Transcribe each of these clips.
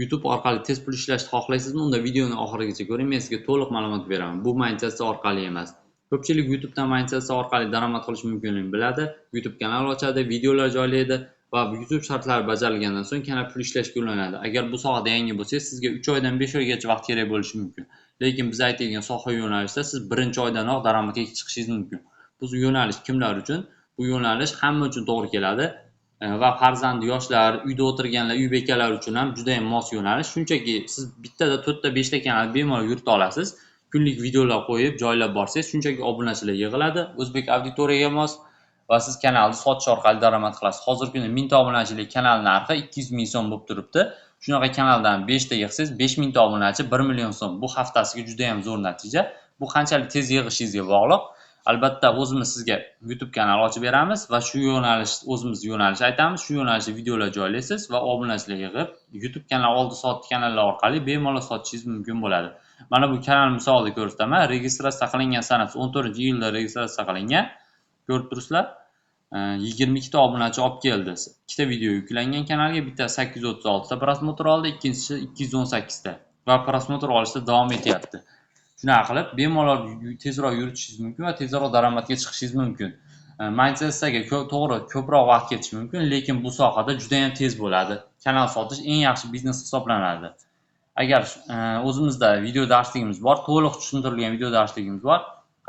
YouTube orqali tez pul ishlashni xohlaysizmi? Unda videoni oxirigacha ko'ring, men sizga to'liq ma'lumot beraman. Bu monetizatsiya orqali emas. Ko'pchilik YouTube'dan monetizatsiya orqali daromad qilish mumkinligini biladi. YouTube kanal ochadi, videolar joylaydi va YouTube shartlari bajarilgandan so'ng kanal pul ishlashga ulanadi. Agar bu sohada yangi bo'lsangiz, sizga 3 oydan 5 oygacha vaqt kerak bo'lishi mumkin. Lekin biz aytadigan soha yo'nalishida siz birinchi oydanoq daromadga chiqishingiz mumkin. Bu yo'nalish kimlar uchun? Bu yo'nalish hamma uchun to'g'ri keladi. Va farzandi yoshlar, uyda o'tirganlar, uy bekalari uchun ham juda ham mos yo'nalish. Shunchaki siz bittada 4 ta 5 ta kanal bemalol yurita olasiz. Kunlik videolar qo'yib, joylab borsangiz, shunchaki obunachilar yig'iladi. O'zbek auditoriyaga mos va siz kanalni sotish orqali daromad qilasiz. Hozirgi kunda 1000 ta obunachilik kanal narxi 200 ming so'm bo'lib turibdi. Shunaqa kanaldan 5 ta yig'sangiz, 5000 ta obunachi 1 million so'm. Bu haftasiga juda ham zo'r natija. Bu qanchalik tez yig'ishingizga bog'liq. Albatta o'zimiz sizga YouTube kanal ochib beramiz va shu yo'nalish, o'zimiz yo'nalish aytamiz. Shu yo'nalishda videolar joylaysiz va obunachilar yig'ib, YouTube kanal oldi sotdi kanallar orqali bemalol sotishingiz mumkin bo'ladi. Mana bu kanal misolida ko'rsataman. Registratsiya qilingan sanasi 14-iyulda registratsiya qilingan. Ko'rib turibsizlar. 22 ta obunachi olib keldi. 2 ta video yuklangan kanalga, bittasi 836 ta просмотр oldi, ikkinchisi 218 ta va просмотр olishda davom etyapti. Shunaqa qilib bemalol tezroq yuritishingiz mumkin va tezroq daromadga chiqishingiz mumkin. Monetizatsiyaga to'g'ri ko'proq vaqt ketishi mumkin, lekin bu sohada juda ham tez bo'ladi. Kanal sotish eng yaxshi biznes hisoblanadi. Agar o'zimizda video darsligimiz bor, to'liq tushuntirilgan video darsligimiz bor.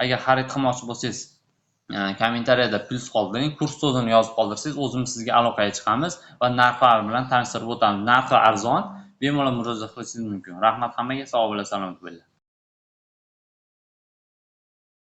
Agar xarid qilmoqchi bo'lsangiz, kommentariyada plyus qoldiring, kurs so'zini yozib qoldirsangiz, o'zimiz sizga aloqaga chiqamiz va narxlar bilan tanishtirib o'tamiz. Narxi arzon, bemalol murojaat qilishingiz mumkin. Rahmat hammaga, sog' bo'ling, salomat bo'linglar.